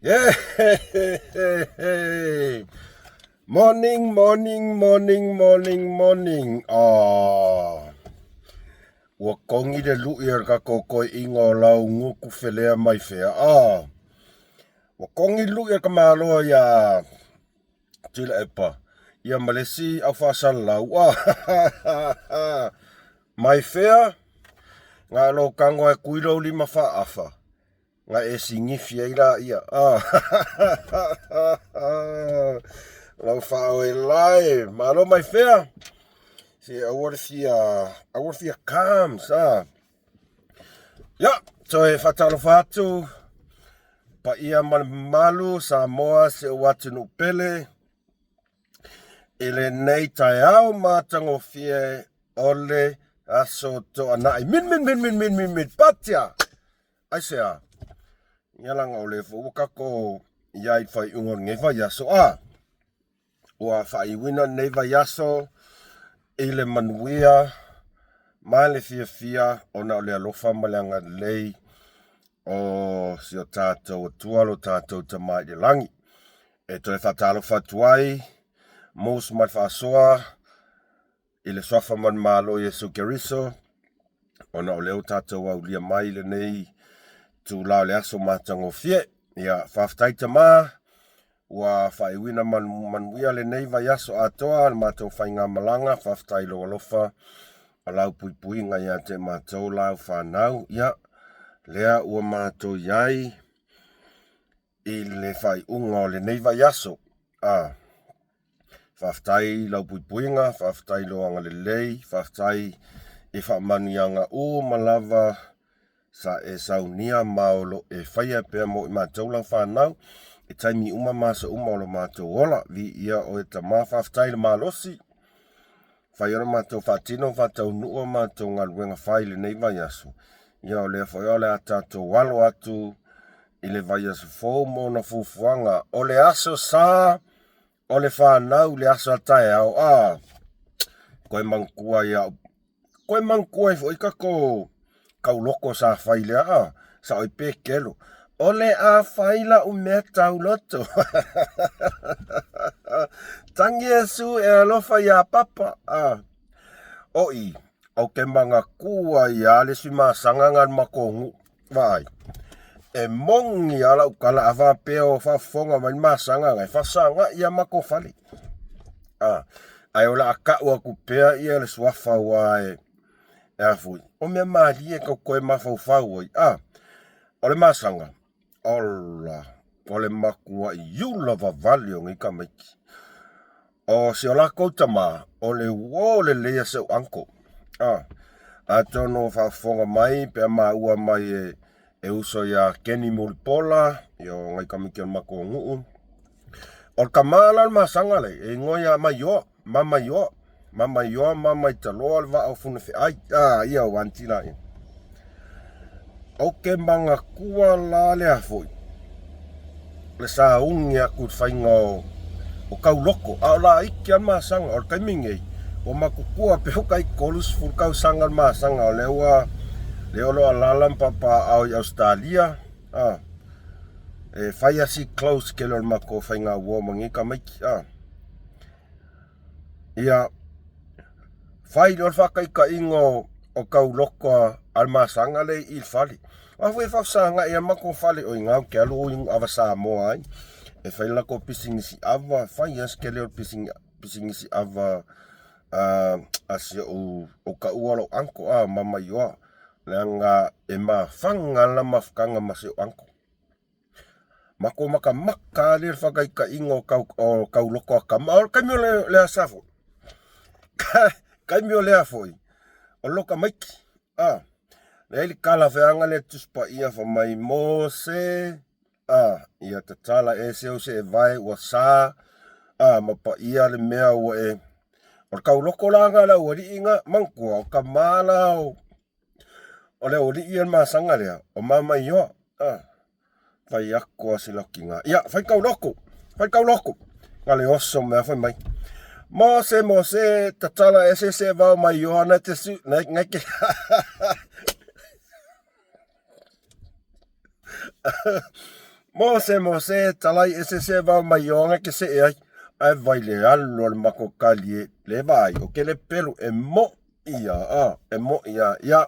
Yeah! Morning, morning, morning, morning, morning. Oh. Ua kongi le lu'i a le tatou toeaina o Launuku Felea mai fea. Oh. Ua kongi le lu'i a le tamaloa iā Tuilaepa ia ma le isi au faasalalau. Oh. Mai fea, na o lou tago e kui lou lima faaafa. Na e sinifi ai laia. Ah. Lau faaoelae, malo mai fea. Se aua le fia, aua le fia calms, ah. Ia, toe faatalofa atu, paia ma le mamalu, Samoa, si ou atunuu pele, i lenei taeao matagofie o le aso Toanai. Min, min, min, min, min, min, min, patia! Aisea? Ia leaga o lea foi ua tatou i ai i le faaiuga o lenei vaiaso. A, ua faaiuina lenei vaiaso i le manuia ma le fiafia ona o le alofa ma le agalelei o si o tatou Atua lo tatou Tama i le lagi. E toe faatalofa atu ai, Mose ma le faasoa, I le Suafa ma le Malo o Iesu Keriso, ona o lea ua tatou aulia mai i lenei itula o le aso matagofie. Ia, faafetai Tama, ua faaiuina manuia lenei vaiaso atoa le matou faigamalaga. Faafetai i lou alofa ma lau puipuiga ia te matou lau fanau. Ia, lea ua matou i ai i le faaiuga o lenei vaiaso. A, faafetai i lau puipuiga, faafetai i lou agalelei, faafetai i faamanuiaga uma lava sa e saunia ma o lo o e faia pea mo i matou lau fanau i taimi uma ma aso uma o lo matou ola. Viia oe Tama, faafetai i le malosi. Fai ona matou faatino ma faataunuu a matou galuega fai i lenei vaiaso. Ia o lea foi o le a tatou alo atu i le vaiaso fou ma ona fuafuaga. O le aso sa o le fanau le aso a taeao. A, koe manatua ai au. Koe manatua ai foi tatou tauloko sa fai lea a, sa oi pekelo. O le a fai la'u mea tauloto. Tangi Iesu e alofa iā Papa. A, oʻi, ou te manatua ai a le isi masaga na le matou nuu. Vaai, e moni a lau tala a faapea o faafofoga mai le masaga na e faasagaʻi a matou fale. A, ae o le a tau atu pea ia le suafa aua e E a foi, o mea malie tou toe mafaufau ai, a, o le masaga, ola, o le matuai ula vavale o nei tamaiti. O si o lakou tama, o le uo lelei a si ou uncle, a, atonu o faafofoga mai pe a maua mai e, e uso iā Kenny Mulipola, ia o nai tamaiti o le matou nuu. O le tama la o le masaga lea, e igoa ia Maioa. Mamaioa, Mamaioa, Mamaitaloa le vaa o Funafeai. Ah, ia o aunty la ia. Ou te manatua la lea foi, le sauni atu i le faiga o, o tauloko, a o laiti lava le masaga. O le taimi nei, ua matutua pe o tai 30 tausaga le masaga, o lea ua, lea o lo o alaala ma papaaao i Ausetalia, ah, e fai lava si close tele o le matou faiga uo ma nei tamaiti, ah. Ia, fai loa le faataitaiga o tauloko a le masaga lea i le fale. Aua foi e faafesagai lava matou fale, o i ina ou te alu i ava Samoa ai, e fai le latou pisinisi ava, e fai lava se tele o le pisinisi ava a si ou, o taua lou uncle a, Mamaioa, leaga e mafaga lana mafutaga ma si ou uncle. Matou makamaka lea i le faataitaiga o tau o tauloko a tama. O le taimi o le le asa foi. taimi o lea foi, o loka maiki. Ah, leai le kala feaga le Tusi Paia fai mai Mose, ah, ia tatala e se o se e vae ua sa, ah, ma paia le mea ua e. O le tauloko la nga le aualii nga, manatua, o tama la o O le aualii ia le masaga lea, o Mamaioa. Ah, fai atu a silakiga. Ia, fai tauloko, fai tauloko. Na le oso mea fai mai. Mose, Mose, tatala e se se vao mai ioa na te su, na, na ke. Mose, Mose, talai ese se vao mai oanga ke se e ai. Ae vai le alu o le mako kali e le vai o ke le pelu e mo ia a e mo ia ia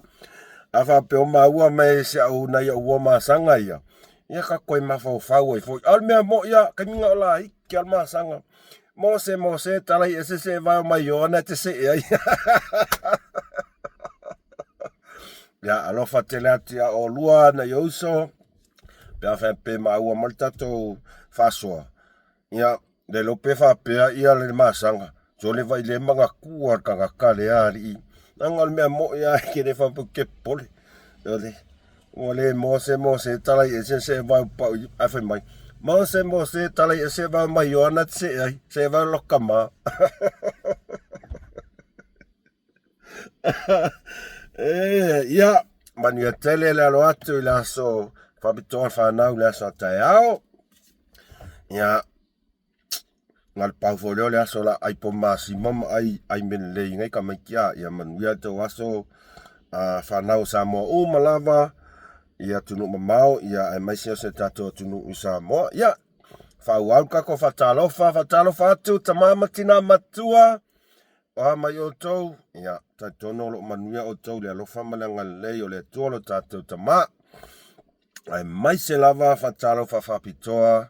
a fa pe o maua mai se au na ia ua masanga ia ia ka koe mafaufau ai foi. Al mea mo ia kaminga o la i ke al masanga. Mose, Mose, talai ese se vao mai oana te se e ai. Ia, alofa tele atu ia olua na i uso. Pe a fai pe maua ma le tatou faasoa. Ia, le lo pe faapea ia le masaga. So le vai le manga kua le tagata le alii. Nanga o le mea mo'i a ke le faapea ke pole. Ole, ua le Mose, Mose, talai ese se vao pau i ae fai mai. Mose, Mose, talai ese vao mai oana te se ai. Se vao loka ma. E, ia, manuia tele le alo atu i le aso faapitoa le fanau i le aso a taeao. Ia, na le pau foi lea o le aso la ai po masima ma ai ai melelei ngai ka maiki a ia manuia le tou aso a fanau o Samoa uma lava i atunuu mamao ia aemaise o se tatou atunuu i Samoa. Ia, faaauau le tatou faatalofa, faatalofa atu tama ma tina matua. O a mai outou, ia, talitonu o lo o manuia outou i le alofa ma le agalelei o le Atua lo tatou Tama. Aemaise lava faatalofa faapitoa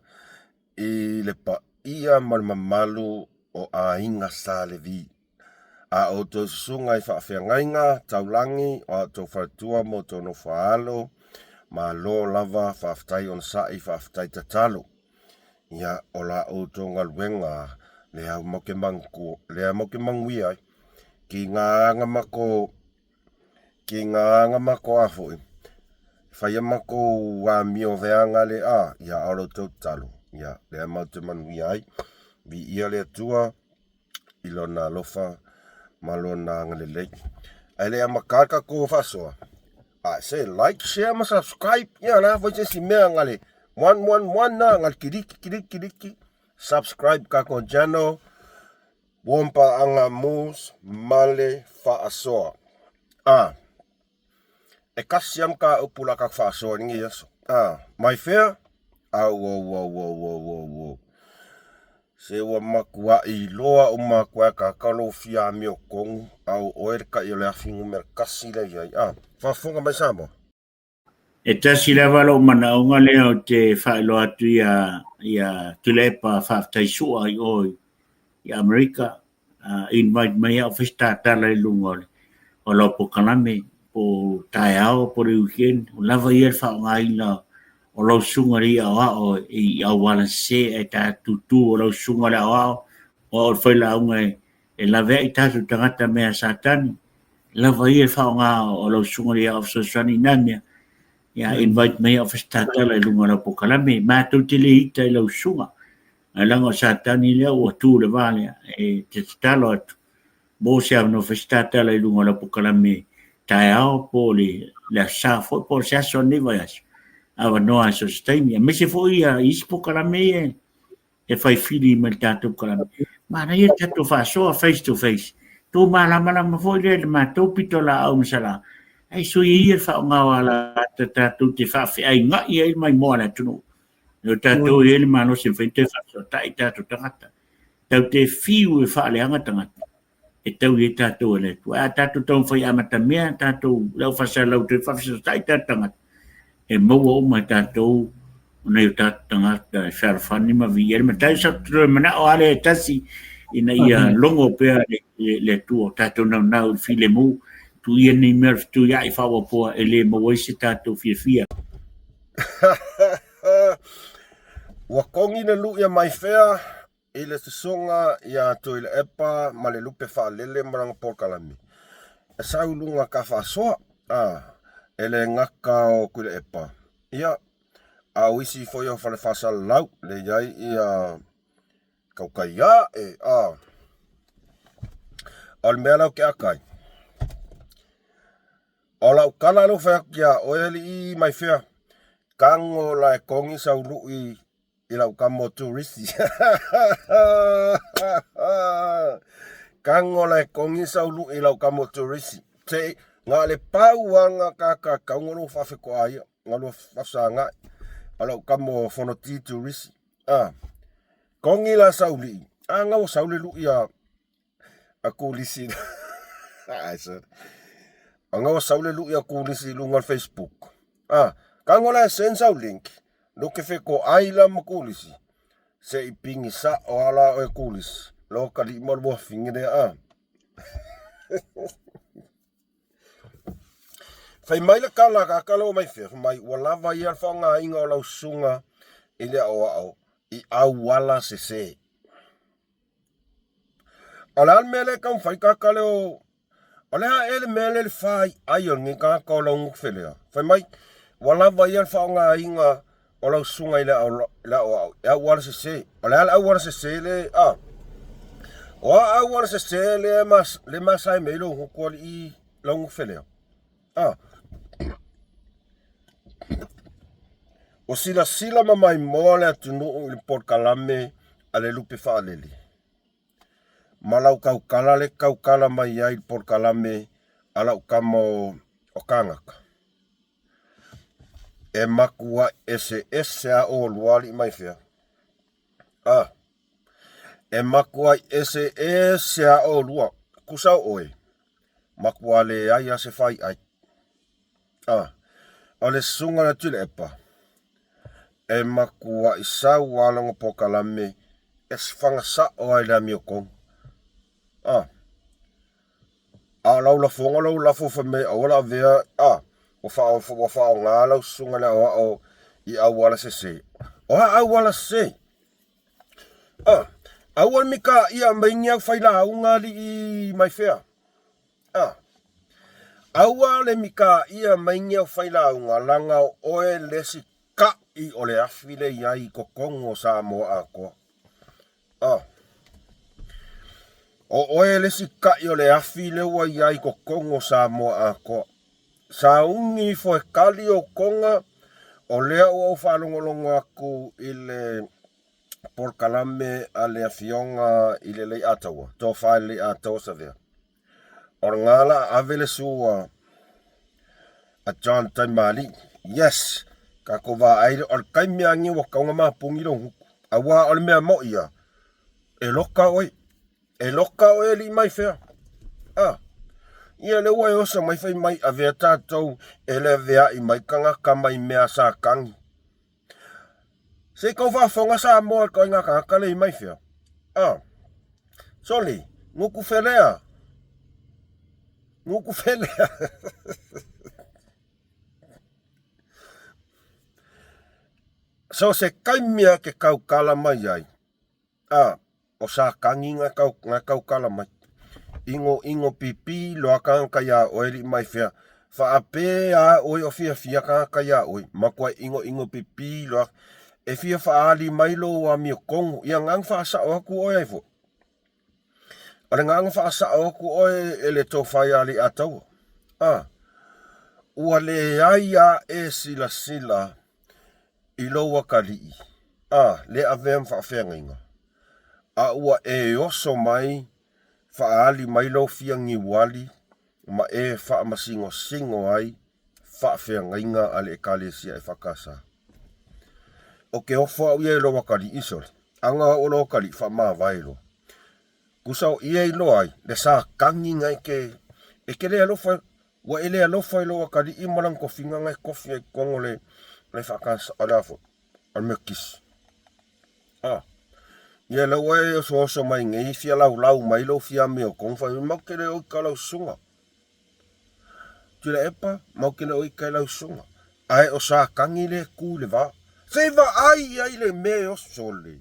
i le paia ma le mamalu o aiga Sa Levi. A outou susuga i faafeagaiga taulagi o a outou faletua ma outou nofoaalo, malo lava, faafetai onosai, faafetai tatalo. Ia, o la outou galuega lea mau ke manatua, lea mau ke manuia ai, ki ngā aga mako, ki ngā aga mako a foi, whaia mako amio veanga le a, ia o la outou tatalo, ia, lea mau te manuia ai, viia le Atua, i lona alofa ma lona agalelei. Ae le amata le tatou faasoa, a se like, share ma subscribe, ia la foi se isi mea na le one one one na, na le kiliki kiliki kiliki, subscribe tatou channel, Warm Paaga Moves ma le faasoa. A, e kasi lava mataupu o le a tatou faasoa i lenei aso. A, mai fea? Au au au au au au au. Se ua matuai iloa uma atu ai tagata lou fia amiotonu, a o oe le taʻi o le afi numera tasi lea i ai. A, faafofoga mai Samoa. E tasi lava lou manaoga lea ou te faailoa atu ia ia Tuilaepa faafetai sua i o i Amerika invite mai au fai se tatala i luga o le o lau polokalame po o taeao po o le weekend ua lava ia le faaaogaina o lau susuga i le aoao i auala sese ae ta tutu o lau susuga i le aoao o au o le failauga e laveai tatou tagata mea a Satani lava ia le faaaoga o lau susuga i le aoao fesoasoani i na mea ia invite mai au fai se tatala i luga o lau polokalame matou te le ita i lau susuga ae leaga o Satani lea ua tu i le va lea e te tatalo atu mo se avanoa fai se tatala i luga o lau polokalame taeao po o le le aso sa foi po o se aso o lenei vaiaso avanoa i so o se taimi aemaise foi ia isi polokalame ia e fai fili mai le tatou polokalame manaia le tatou faasoa face to face tou malamalama foi lea i le matou pitolaau ma Salā ae soia ia le faaaoga o alata tatou te faafeaiga'i ai le maimoa a le atunuu o tatou e i ai le malosi e mafai ona toe faafesootai tatou tagata tatou te fiu e faaleaga tagata e tau i ai tatou e le Atua. Ae a tatou taumafai e amatamea tatou le au faasalalau toe faafesootai tatou tagata, e maua uma e tatou o nai o tatou tagata e fealofani ma viia le Matai. Sa toe manao lava lea e tasi ina ia logo pea le Atua o tatou naunau i le filemu, tuu ia nei mea o le fetuiai faaopoopoa e le maua ai se tatou fiafia. Ua kogi le luʻi a Maifea i le susuga iā Tuilaepa ma le lupe faalele ma lana polokalame. E sau i luga ka faasoa, a, e le gata o Tuilaepa, ia, a o isi foi o fale faasalalau, le i ai ia tautai ae, a. O le mea la ou te ata ai, o lau tala lea ua fai atu ia oe alii Maifea, tago la e kogi sau luʻi i lau tama o Turisi. Tago la e kogi sau luʻi i lau tama o Turisi. Se na o le pau lava na ta ta tau na lua faafetoa ia, na lua faafesagai. A lau kama o Fonoti Turisi. A, kongi la saulii, a ngaua sau le lui a a Kulisi. Ai sa. A ngaua sau le lui a Kulisi i luga o le Facebook. A, kango la e send sau link, no ke fe ko ai la ma Kulisi. Se i pingi sa o ala o e Kulisi. Lo ka li ma lua fingi le a. Fai mai le kala ka kala o mai fea, fai mai ua lava ia le faaaogaina o lau susuga i le aoao i auala sese. O le a le mea lea e taumafai tagata lea o O le a ea le mea lea le faiai o lenei tagata o lau gufelea? Fai mai, ua lava ia le faaaogaina o lau susuga i le aoao i auala sese. O le a le auala sese le a? O a auala sese lea le masae mai ai lou gutu alii lau gufelea? A. Ua silasila ma maimoa le atunuu i le polokalame a le lupe faalele. Ma lau tautala le tautala mai ai i le polokalame a lau tama o Kanaka. E matuai eseese a olua alii mai fea. A, e matuai eseese a olua. Kusa o oe, matua leai a se faiai. A, o le susuga le Tuilaepa, e matuai sau a lona polokalame e faga sao ai le amiotonu. A, A o lau lafoga lau lafo fai mai aua le avea a ua faa ua faaaoga lau susuga i le aoao i auala sese. O a auala sese? A, aua le mitaia mai ni au failauga alii mai fea. A, aua le mitaia mai ni au failauga laga o oe le isi kai o le afi le i ai i totonu o Samoa atoa. A. O oe le isi kai o le afi lea ua i ai i totonu o Samoa atoa. Sauni ifo e kali ou toga, o lea ua ou faalogologo atu i le polokalame a le Afioga i le Leiataua, Tofa i le Leiataua Savea. O lena la a ave le sua a John Taimali. Yes, tatou vaai lea, o le taimi lava lenei ua tatau ona mapuni lou gutu. Aua o le mea moi ia, e loka oe. E loka oe alii mai fea. Ah. Ia lea ua e oso mai fai mai avea tatou e leveai mai tagata mai mea Satani. Se i tou faafofoga Samoa i le ituaiga tagata lea i mai fea. Ah. Soli, nuku felea. Nuku felea. So se taimi a ke tautala mai ai, a, o Satani na tau, na tautala mai. Ino, ino pipi loa tagata iā oe alii mai fea. Faapē a oe o fiafia tagata iā oe, matua ino ino pipi loa. E fia faaali mai lou amiotonu, ia na na faasao atu oe ai foi. O le na na faasao atu oe e le tofa iā Leiataua. A, ua leai a e silasila i lou atalii, a, le avea ma faafeagaiga, a ua e oso mai faaali mai lou fia niuali ma e faamasinosino ai faafeagaiga a le Ekalesia EFKS. O ke ofo au ia i lou atalii, sole, aga au o lou atalii faamavae loa. Kusa o ia i loa ai le Satani na e ke, e ke le alofa Ua e le alofa i lou atalii ma lana tofiga na e tofi ai i totonu o le le faakasa o le a foi, o le Metotisi. A, ia lea ua e osooso mai nei fia laulau mai lou fiame o tonu fai mai, matou te le o ita lau susuga. Tuilaepa, matou te le o ita i lau susuga. Ae o Satani lea e tu i le va. Se i vaai i ai le mea e oso le.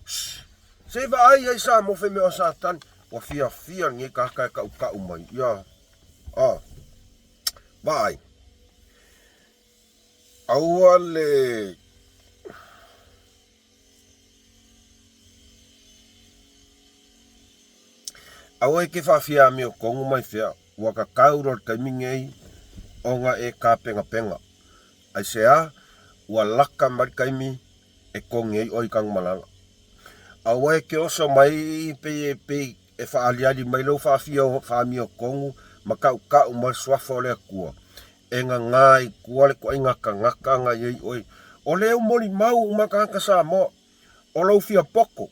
Se i vaai ai Samoa fai mai o Satani. Ua fiafia lenei tagata e tautau mai. Ia, a, vaai. Aua le Aua e te faafiamio tonu mai fea, ua tatau loa le taimi nei ona e tapenapena. Aisea? Ua laka mai le taimi e togi ai oe i Tanumalala. Aua e te oso mai pei e pei e faaaliali mai lou faafia faamiotonu ma tautau mai le suafa o le Atua, e gagā i tua le ituaiga tagata na i ai oe. O lea ua molimau uma tagata Samoa, o lou fia poto,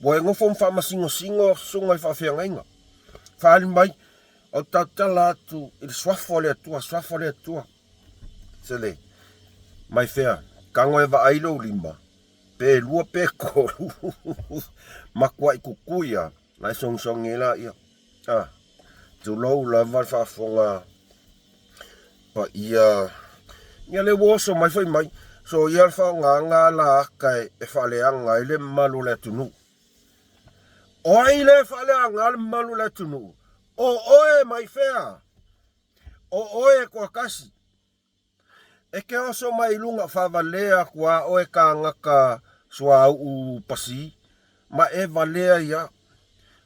ua e nofo ma faamasingosingo susuga i faafeagaiga. Faaali mai, Ou te tautala atu i le Suafa o le Atua, Suafa o le Atua. Sele, mai fea, tago e vaai lou lima, pe lua pe tolu, matuai kukui a, la e sogisogi ai laia. A, tulou lava le faafofoga paia. Ia lea ua oso mai fai mai, soia le faaaogaina la ata e faaleaga ai le mamalu o le atunuu. O ai lea e faaleaga le mamalu o le atunuu? O oe mai fea? O oe e toatasi. E te oso mai i luga faavalea atu a oe kānaka suauu pasi ma e valea ia.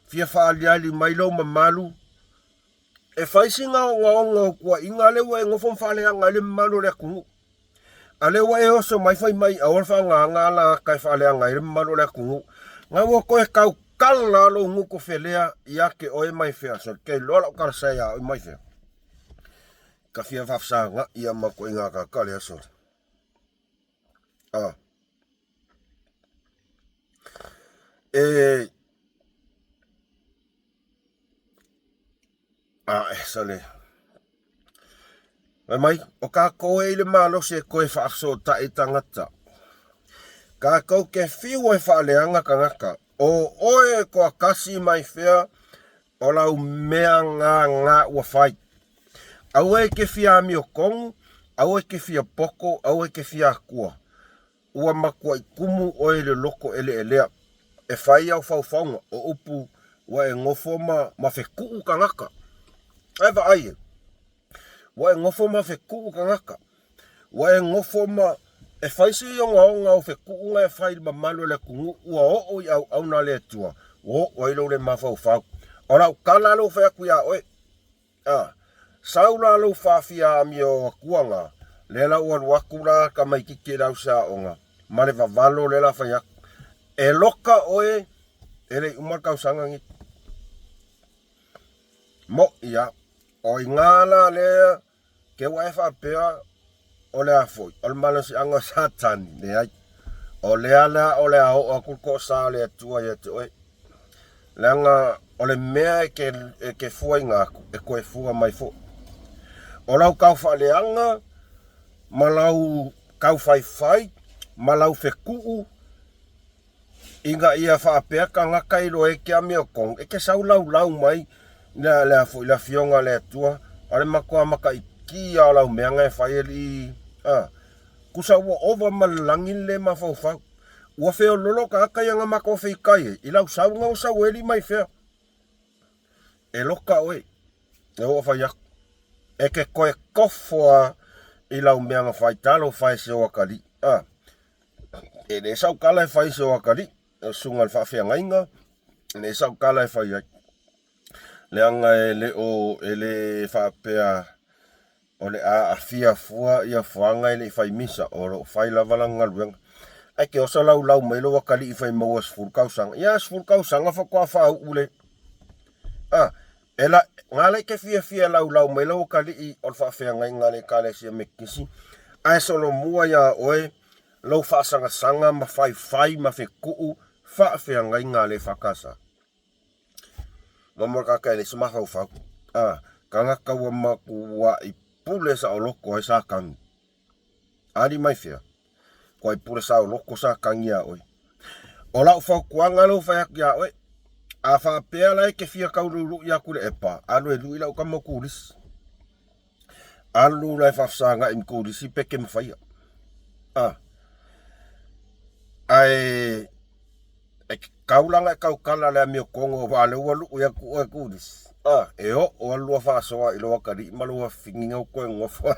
Fia faaliali mai lou mamalu e fai sina ogaoga o tuuaiga lea ua e nofo ma faaleaga ai le mamalu o le atunuu. A lea ua e oso mai fai mai aua le faaaogaina ala ata e faaleaga ai le mamalu o le atunuu. Na ua toe tautala lou gutu felea ia te oe mai fea. So ke iloa lau tala sa ia oe mai fea. Ka fia faafesaga ia ma koiga kaka le aso. Ah. E A e sole. Fai mai, o kākou e i le malosi e koe faafesootai tagata. Kākou ke fiu e faaleaga tagata. O oe e toatasi mai fea o lau mea gagā ua fai. Aua e te fia amiotonu, aua e te fia poto, aua e te fia atua. Ua matuai kumu oe i le loto eleelea e fai au faufauga o upu ua e nofo ma ma fetuu tagata. Ae vaai e, ua e nofo ma fetuu tagata, ua e nofo ma e fai si ogaoga o fetuuga e fai i le mamalu o le atunuu ua oo i auauna a le Atua, ua oo ai lou le mafaufau. O lau tala lea ua fai atu ia oe, A, sau la lou faafia amio atua ga, lea la ua alu atu la tamaititi e le auseaoga ma le vavalo lea la fai atu, e loka oe e le i uma le tausaga nei. Moʻi a, o iga la lea Ke ua e faapea, o le a foi, o le malosiaga o Satani? Leai. O lea la o le a oo atu le toasa o le Atua ia te oe. Leaga o le mea e ke, e ke fuaina atu, e toe fua mai foi. O lau tau faaleaga, ma lau tau faifai, ma lau fetuu, Ina ia faapea tagata i loa e ke amiotonu, e ke sau laulau mai le, le, foi, le afioga a le Atua, o le matua mataitia o lau mea na e fai alii, a, kusa ua ova ma le lagi le le mafaufau. Ua feololo tagata ia na matou feitai ai, i lau sauga ua sau e alii mai fea. E loka oe, e oo fai aku, e ke koe kofo a i lau mea na fai, talofa e se o akalii, a. E le sau tala e fai se o akalii, o susuga i le faafeagaiga, e le sau tala e fai ai. Leaga e le o, e le faapea o le a aafia fua ia fuaga e le i fai misa, o lo o fai lava lana galuega. Ae ke oso laulau mai lou akalii fai maua 10 tausaga. Ia 10 tausaga faatoa faauu le a e la nga le ke fiafia laulau mai lou akalii o le faafeagaiga a le Ekalesia Metotisi, ae solomua iā oe lou faasagasaga ma faifai ma fetuu faafeagaiga a le EFKS. Ma mo le tagata e leai se mafaufau, a, tagata ua matuai pule saoloto ai Satani. Ali mai fea? Kuai pule saoloto Satani iā oe. O lau fautuaga lea ua fai atu iā oe, a faapea la e te fia tauluului atu i le epa, alu e lui lau tama o turisi. Alu la e faafesagai ma turisi pe ke mafaia. A. Ae e kau la e kaukala le amiotogo aua lea ua lui atu oe turisi. A, e oo alu lua faasoa i lou atalii ma lou afifiniga ua toe nofo.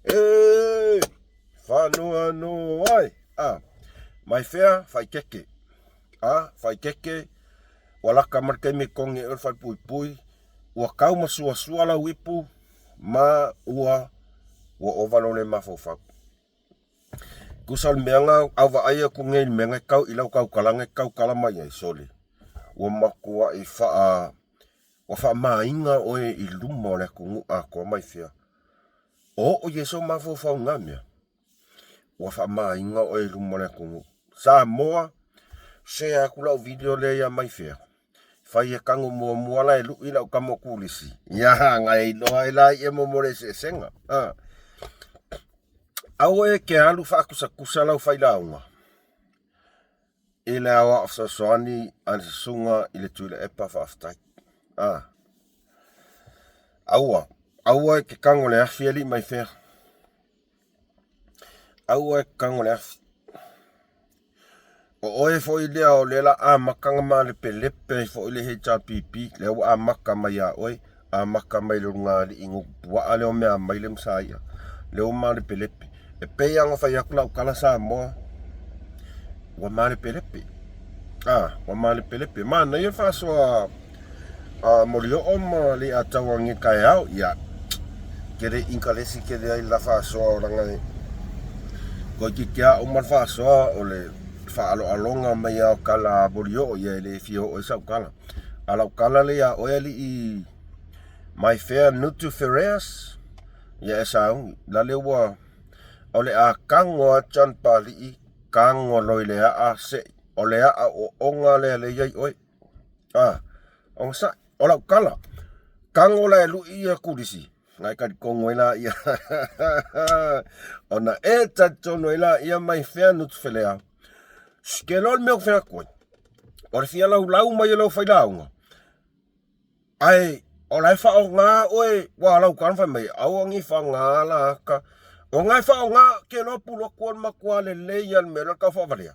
E faanoanoa ai. A, mai fea faikeke. A, faikeke Ua laka mai le taimi e togi ai oe le falepuipui, ua tau ma suasua lau ipu ma ua ua ova lou le mafaufau. Tusa o le mea na au vaai atu nei i le mea na tau i lau tautalaga e tautala mai ai, sole, ua matuai faa ua faamaina oe i luma o le atunuu atoa mai fea. O oo i ai sou mafaufau i na mea, ua faamaina oe i luma o le atunuu. Samoa, share atu lau video lea ia Maifea. Fai e tago muamua la e lui lau tama o Kulisi. Ia, na e iloa ai la ia mo le eseesega. Ah. Aua e ke alu faakusakusa lau failauga i le aoao fesoasoani a le susuga i le Tuilaepa faafetai. Ah. Aua, aua e ke tago le afi alii Maifea. Aua e tago le afi. O oe foi lea o lea la amata na malepelepe ai foi le HRPP, lea ua amata mai ia oe, amata mai le ulugalii puaa lea o mea mai le masaia, lea ua malepelepe. E pei lava ona fai atu lau tala Samoa, ua malepelepe. A, ua malepelepe. Manaia le faasoa a Molioo ma Leiataua i lenei taeao, ia, kele inkalesi kele ai la faasoa o langa e toeitiiti lava uma le faasoa o le faaaloaloga mai lava o tala a Molioo, ia e le fia oo ai sau tala. A o lau tala lea ia oe alii Maifea Nutu Fereas, ia e sauni, la le ua, o le a tago lava John Papalii, tago loa i le aa se i, o le aa ooooga lea lea e i ai oe. A, onosai, o lau tala, tago la e lui ia Kulisi, na e talitonu ai laia. Ona e talitonu ai laia mai fea Nutufelea. Ke loa le mea ou te fai atu ai, o le fia laulau mai o lau failauga, ae o la e faaaoga oe, ua lau tala fai mai, aua ne i faaaoga la ata. O na e faaaoga, ke loa pulu atu o le matua lelei lava o le mea lea o le tau faavalea.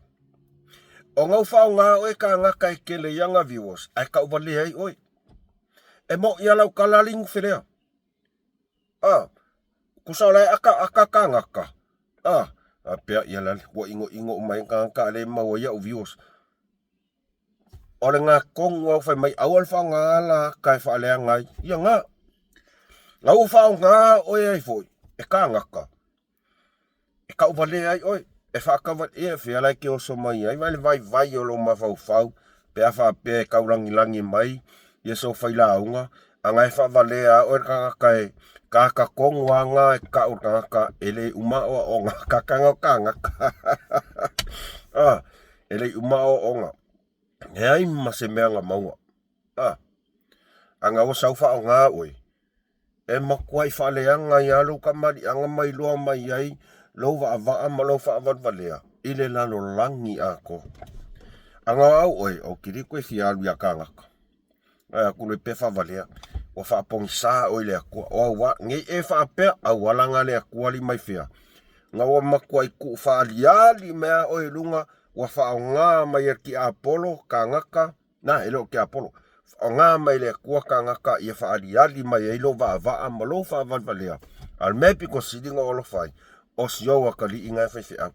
O na ua faaaoga oe kānaka e kele i ana viewers ae tauvalea ai oe. E moʻi lava lau tala alii Nufelea. A, kusa o la e aka kānaka. A, a pea ia lale, ua ʻinoʻino uma ai kānaka a le maua ai au viewers. O le gatonu au fai mai aua le faaaoga la aka e faaleaga ai. Ia na. Na ua faaaoga oe ai foi e kānaka. E tauvalea ai oe, e faatauvalea, ia fea la e te oso mai ai, vaai le vaivai o lou mafaufau pe a faapea e taulagilagi mai ia sou failauga, a na e faavalea lava oe le tagata e tagata tonu lava na e tau i le tagata e le uma aoaoga, tagata na o tagata a, e le uma aoaoga, leai ma se mea na maua, a, a na ua sau faaaoga oe. E matuai faaleaga ai lava lou kamaliaga ma iloa mai ai lou vaavaa ma lou faavalevalea i le lalolagi atoa. A na o au oe, ou te le toe fia alu ia kānaka. Ae atu loa pea faavalea, ua faapogisā oe i le Atua. O au a, nei e faapea, auala na le Atua alii mai fea. Na ua matuai tuu faaliali mai lava oe i luga, ua faaaoga mai e le tiapolo kānaka, Na, e le o tiapolo. Faaaoga mai le Atua kānaka ia faaaliali mai ai lou vaavaa ma lou faavalevalea. A o le mea e pito sili ona ou alofa ai, o si ou atalii na e faifeau.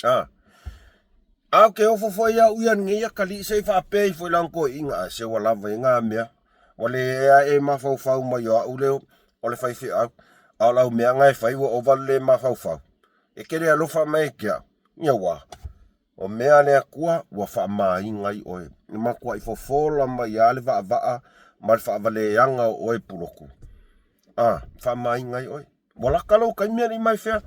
A, a ou te ofo foi au ia lenei atalii se i faapea ifo i lana toeaiina, ae se ua lava ia na mea. Ua le ea e mafaufau mai o au lea o le faifeau, a o lau mea na e fai ua ova le le mafaufau. E te le alofa mai e ke au. Ia ua. O mea a le Atua ua faamaina ai oe, e matuai fofola mai lava le vaavaa ma le faavaleaga o oe Puloku. A, faamaina ai oe. Ua laka lou taimi alii mai fea.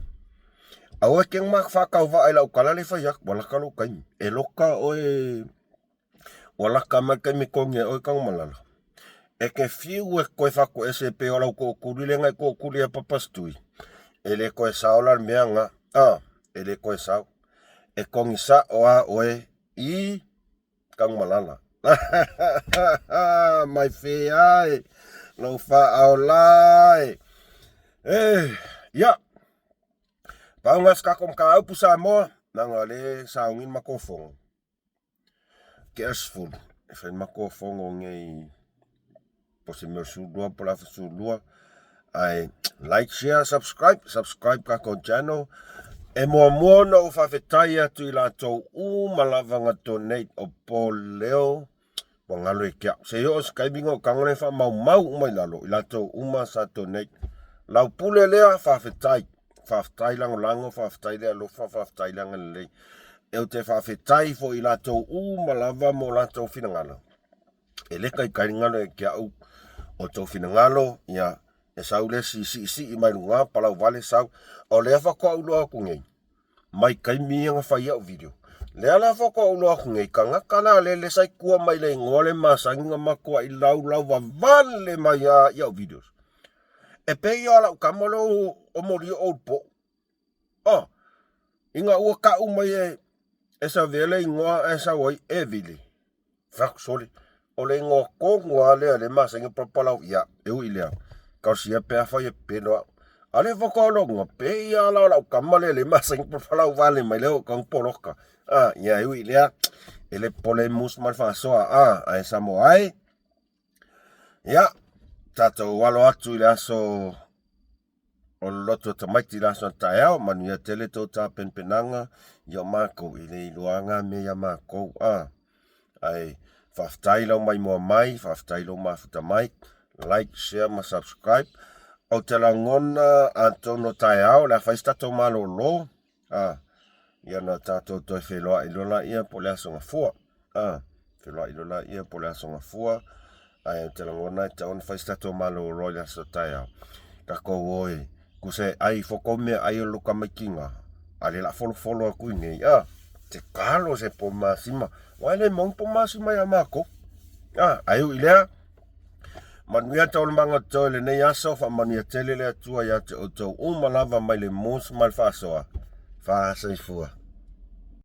Aua e te faatauvaa i lau tala le fai atu, ua laka lou taimi. E loka oe, ua laka mai le taimi e togi ai oe Tanumalala. E te fiu e toe fatoese e pei o lau tootuli lea na e tootuli ai Papasitui, e le toe sao la le mea na, a, e le toe sao. E togi sao lava oe i Tanumalala. Mai fea e, lou faaola e. E, ia, pau na se tatou mataupu Samoa, leaga o lea e sauni le matou fono. Ke 10 e fai matou fono nei po se mea o 12 po o le afa 12 ae like share subscribe subscribe tatou channel e muamua ona ou faafetai atu i latou uma lava na donate o Paul Leo ua galo e ke au se i oo se taimi ona ou tago lea e faamaumau uma i lalo i latou uma sa donate lau pule lea faafetai Faafetai lagolago, faafetai le alofa, faafetai le agalelei. Eu te faafetai foi i latou uma lava mo latou finagalo. E le taitai le galo ia te au o tou finagalo, ia, E sau le isi siisii mai luga palau vale sau. O lea faatoa ou iloa atu nei mai taimi ia na fai ai au video. Lea la faatoa ou iloa atu nei tagata la lele sa i tua mai le igoa le masani na matuai laulau vavale mai lava i au videos. E pei o lau tama lea o molio ou i le po'u. Oh, ina ua tau mai e e Savea le igoa ae sau ai e Vili. Fai atu sole, o le igoa tonu lava lea le masani ona palapalau ia, e ui i lea, talosia pe afai e pepelo au. A o lea faatoa logo, pei lava la o lau tama lea le masani ona palapalau vale mai lea o tau poloka. Ah, ia e ui i lea, e le popole mus ma le faasoa, ah, ae Samoa e. Ia, tatou alo atu i le aso o le loto tamaiti i le aso taeao, manuia tele tou tapenapenaga ia o makou e le iloa na mea ia makou a. Ae faafetai lau maimoa mai, faafetai lou mafuta mai, like, share ma subscribe. Ou te lagona atonu o taeao o le a fai se tatou malolo a ia ona tatou toe feiloai loa laia po o le aso gafua a feiloai loa laia po o le aso gafua ae ou te lagona e tatau ona fai se tatou malolo i le aso taeao tatou o e tusa e ai fua kou meaai o le tamaitiga a lea o le a folofolo atu i inei a te talo se po masima aua e le maua ni po masima ia matou a ae ui i lea Manuia taualumaga o totoe i lenei aso, faamanuia tele le Atua ia te outou uma lava mai le mus ma le faasoa. Faasoifua.